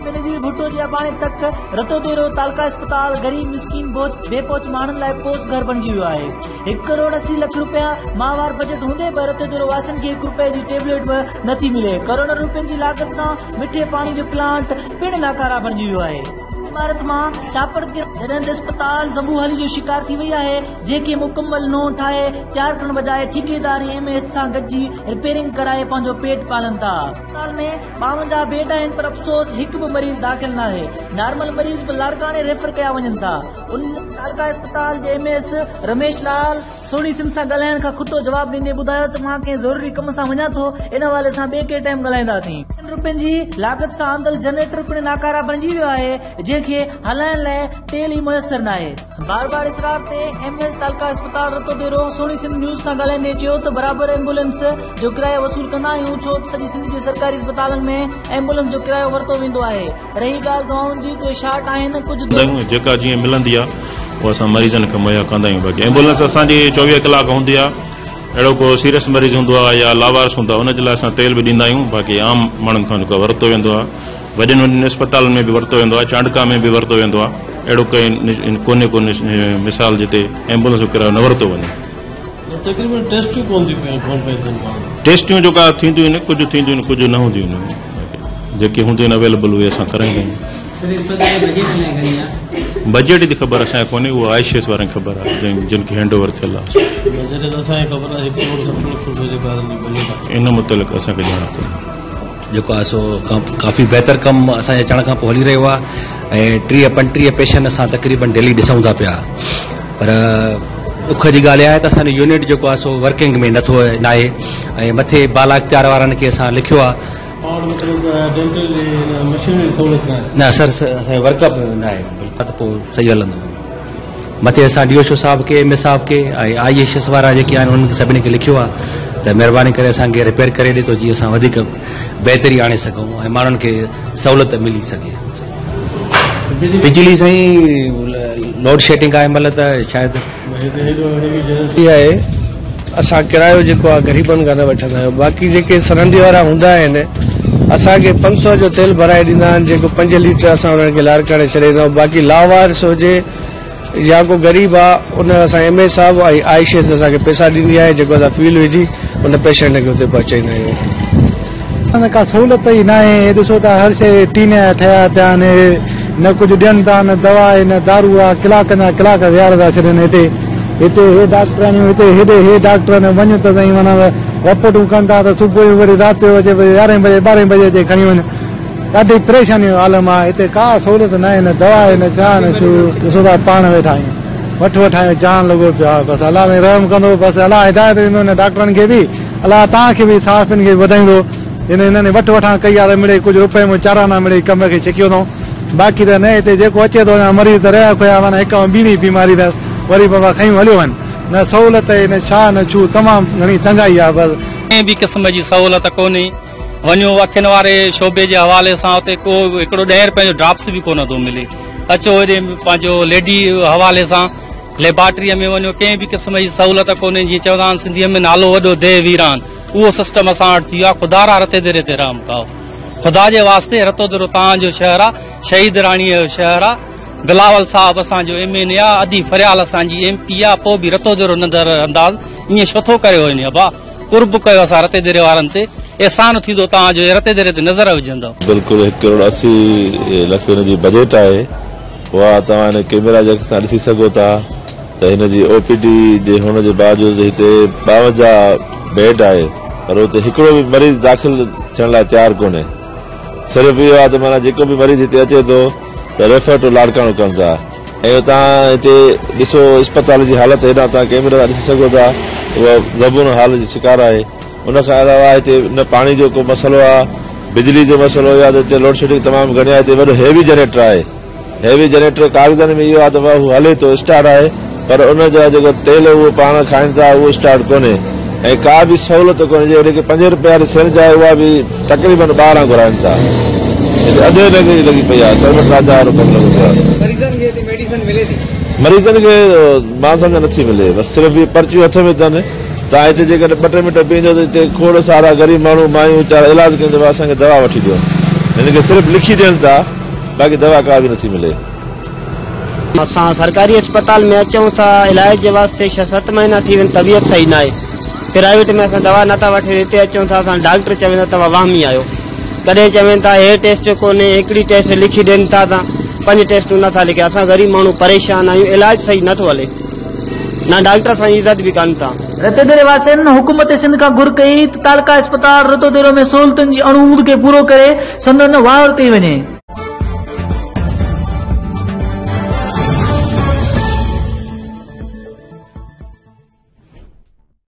بينظير ڀٽو جي اباڻي تڪ رتوديرو تعلقه اسپتال غريب مسڪين بي پهچ ماڻهن لاء ڪوس گهر بڻجي ويو آهي. هڪ ڪروڙ 80 لک روپيا ماهوار بجيٽ هوندي به رتوديرو واسين کي هڪ روپئي جي ٽيبليٽ به نٿي ملي. ڪروڙن روپين جي لاڳت سان مٺي پاڻي جو پلانٽ پڻ ناڪاره بڻجي ويو آهي. عمارت مان چاپڙ ڪرڻ جڏهن ته اسپتال زبون حالي جو شڪار ٿي وئي آهي جنهن کي مڪمل نئون ٺاهي تيار ڪرڻ بجاء ٺيڪيدار ۽ ايم ايس سان گڏجي رپيئرنگ ڪرائي پنهنجو پيٽ پالن ٿا. اسپتال ۾ 52 بيڊ آهن پر افسوس هڪ به مريض داخل ناهي، نارمل مريض به لاڙڪاڻي ريفر ڪيا وڃن ٿا. ان تعلقه اسپتال جي ايم ايس رميش لال سهڻي سنڌ سان ڳالهائڻ کان کتو جواب ڏيندي ٻڌايو ته مان ڪنهن ضروري ڪم سان وڃان ٿو ان حوالي سان ٻئي ڪنهن ٽائيم ڳالهائينداسين. لکن روپين جي لاڳت سان آندل جنريٽر پڻ ناڪاره بڻجي ويو آهي جنهن کي هلائڻ لاء تيل ئي ميسر ناهي. بار بار اصرار تي ايم ايس تعلقه اسپتال رتوديرو سهڻي سنڌ نيوز سان ڳالهائيندي چيو ته برابر ايمبولينس جو ڪرايو وصول ڪندا آهيون ڇو ته سڄي سنڌ جي سرڪاري اسپتالن ۾ ايمبولينس جو ڪرايو ورتو ويندو آهي رهي ڳالهه دوائن جي ته اهي شارٽ آهن ڪجهه آهيون جيڪا جيئن ملندي آهي اها اسان مريضن کي مهيا ڪندا آهيون باقي ايمبولينس اسان جي 24 ڪلاڪ هوندي آهي اهڙو ڪو سيريس مريض هوندو آهي يا لاوارث هوندو آهي ان جي لاء اسان تيل به ڏيندا آهيون باقي عام ماڻهن کان جيڪو ورتو ويندو آهي وڏين وڏين اسپتالن ۾ به ورتو ويندو آهي، چانڊڪا ۾ به ورتو ويندو آهي، اهڙو ڪنهن ڪونهي ڪو مثال جتي ايمبولنس جو ڪرايو نه ورتو وڃي. تقريبن ٽيسٽيون ڪونه ٿيون پيون ڪونه پيون ٿين پاڻ. ٽيسٽيون جيڪا ٿينديون آهن ڪجهه ٿينديون آهن ڪجهه نه هونديون آهن جيڪي هونديون آهن اويليبل اهي اسان ڪرائيندا آهيون. سر اسپتال جي بجيٽ الائي گهڻي آهي؟ بجيٽ جي خبر اسان کي ڪونهي اها I C S وارن کي خبر آهي جن کي هينڊ اوور ٿيل آهي. بجيٽ ته اسان کي خبر آهي 1 ڪروڙ 60 لک روپيه جيڪا هنن جي بجيٽ آهي. ان متعلق اسان کي ڄاڻ ڪونهي. جيڪو آهي سو ڪافي بهتر ڪم اسان جي اچڻ کان پوء هلي رهيو آهي ۽ 30 35 پيشنٽ اسان تقريبن ڊيلي ڏسون ٿا پيا پر ڏک جي ڳالهه اها آهي ته اسان جو يونٽ جيڪو آهي سو ورڪنگ ۾ نٿو ناهي ۽ مٿي بالا اختيار وارن کي اسان لکيو آهي نه سر اسان جو ورڪ اپ ناهي بلڪل ته پوء صحيح هلندو مٿي اسان ڊي ايڇ او صاحب کي، ايم اي صاحب کي ۽ I H S وارا جيڪي آهن انهن کي سڀني کي لکيو آهي ته مهرباني ڪري اسان کي رپيئر ڪري ڏي ته جيئن اسان وڌيڪ بهتري آڻي سگهون ۽ ماڻهن کي سهولت ملي سگهي. بجلي سائين لوڊ شيڊنگ آهي مطلب ته شايد. اها آهي اسان ڪرايو جيڪو آهي غريبن کان نه وٺندا آهيون باقي جيڪي سرندي وارا هوندا آهن اسان کي 500 جو تيل ڀرائي ڏيندا آهن جيڪو 5 ليٽر اسان انهن کي لاڙڪاڻي ڇڏي ايندا آهيون باقي لاوارث هجي يا ڪو غريب آ ان اسان ايم اي صاحب ۽ I C S اسان کي پئسا ڏيندي آهي جيڪو اسان فيول وجهي ان پيشنٽ کي اتي پهچائيندا آهيون. نه ڪا سهولت ئي ناهي هي ڏسو ته هر شيء ٽين جا ٺهيا پيا آهن هي نه ڪجهه ڏين ٿا نه دوا آهي نه دارو آهي ڪلاڪن جا ڪلاڪ ويهاري ٿا ڇڏين هتي هتي هي ڊاڪٽر آهن هتي هيڏي هي ڊاڪٽر آهن وڃ ته سائين معنيٰ رپورٽون ڪن ٿا ته صبح جو وري رات جو اچي 11 بجي 12 بجي اچي کڻي وڃ ڏاڍي پريشاني جو عالم آهي هتي ڪا سهولت ناهي نه دوا آهي نه ڇا نه ڇو ڏسو ٿا پاڻ ويٺا آهيون وٺ وٺان جو جهان لڳو پيو آهي بس الله سائين رحم ڪندو بس الله هدايت ڏيندو هن ڊاڪٽرن کي به الله توهان کي به صحافين کي به وڌائيندو جن هنن وٺ وٺان ڪئي آهي ته مڙئي ڪجهه روپئي مان چار آنا مڙئي ڪم کي ڇڪيو اٿئون باقي ته نه هتي جيڪو اچي ٿو اڃا مريض ته رهيا کويا معنيٰ هڪ کان ٻيڻي بيماري اٿس وري بابا کنيون هليو وڃ نه سهولت آهي نه ڇا نه ڇو تمام گهڻي تنگائي آهي بس. ڪنهن به قسم جي سهولت ڪونهي وڃو اکين واري شعبي جي حوالي سان اتي ڪو هڪڙو 10 روپين جو ڊراپس به ڪونه ٿو ملي اچو هيڏي پنهنجو ليڊي حوالي سان ليبارٽري ۾ وڃو ڪنهن به قسم جي سهولت ڪونهي جيئن چوندا آهن سنڌي ۾ نالو وڏو ديهه ويران اهو سسٽم اسان وٽ ٿي ويو آهي خدا را رتي دري تي رحم ڪائو خدا جي واسطي رتو درو توهان جو شهر آهي شهيد راڻي جو شهر آهي بلاول صاحب اسان جو ايم اين اي آهي ادي فريال اسان جي ايم پي آهي پوء به رتو درو نظر انداز ائين ڇو ٿو ڪريو وڃي ابا قرب ڪيو اسان رتي دري وارن تي احسان ٿيندو توهان جو رتي دري تي نظر وجهندو. بلڪل 1 ڪروڙ 80 لک هن جي بجيٽ آهي اها توهان هن ڪيميرا جي سان ڏسي سگهو ٿا ته هن جي او پي ڊي جي هئڻ جي باوجود هتي 52 بيڊ آهي پر اتي هڪڙو به مريض داخل ٿيڻ لاء تيار ڪونهي صرف اهو آهي ته معنيٰ جيڪو به مريض هتي اچي ٿو ته ريفر ٽو لاڙڪاڻو ڪن ٿا ۽ توهان هتي ڏسو اسپتال جي حالت هيڏانهن توهان ڪيميرا سان ڏسي سگهو ٿا اها زبون حال جو شڪار آهي ان کان علاوه هتي نه پاڻي جو ڪو مسئلو آهي بجلي جو مسئلو اهو آهي ته هتي لوڊشيڊنگ تمام گهڻي آهي هتي وڏو هيوي جنريٽر آهي هيوي جنريٽر ڪاغذن ۾ اهو آهي ته هو هلي ٿو اسٽارٽ آهي پر ان جا جيڪو تيل اهو پاڻ کائن ٿا اهو اسٽارٽ ڪونهي ۽ ڪا به سهولت ڪونهي جي هن کي 5 روپيا واري سرنج آهي اها به تقريبن 12 گهرائن ٿا هتي اڌ نگري لڳي پئي آهي سرمد راجا وارو ڪم لڳو پيو آهي. مريضن کي هتي ميڊيسن ملي ٿي؟ مريضن کي مان سمجهان نٿي ملي بس صرف اهي پرچيون هٿ ۾ اٿن توهان هتي جيڪڏهن 2 ٽي منٽ بيهندو ته هتي کوڙ سارا غريب ماڻهو مايون ويچارا علاج ڪن ته اسان کي دوا وٺي ڏيو هن کي صرف لکي ڏين ٿا باقي دوا ڪا به نٿي ملي. اسان سرڪاري اسپتال ۾ اچون ٿا علاج جي واسطي ڇهه ست مهينا ٿي ويا طبيعت صحيح ناهي پرائيويٽ ۾ اسان دوا نٿا وٺي هتي اچون ٿا اسان ڊاڪٽر چون ٿا توهان وهمي آهيو ڪڏهن چون ٿا هي ٽيسٽ ڪونهي هڪڙي ٽيسٽ لکي ڏين ٿا ته پنج ٽيسٽون نٿا لکي اسان غريب ماڻهو پريشان آهيون علاج صحيح نٿو هلي نه ڊاڪٽر اسان جي عزت به ڪن ٿا. رتوديري واسين حڪومت سنڌ کان گهر ڪئي ته تعلقه اسپتال رتوديرو ۾ سهولتن جي اڻهوند کي پورو ڪري سندن واهر ڪئي وڃي.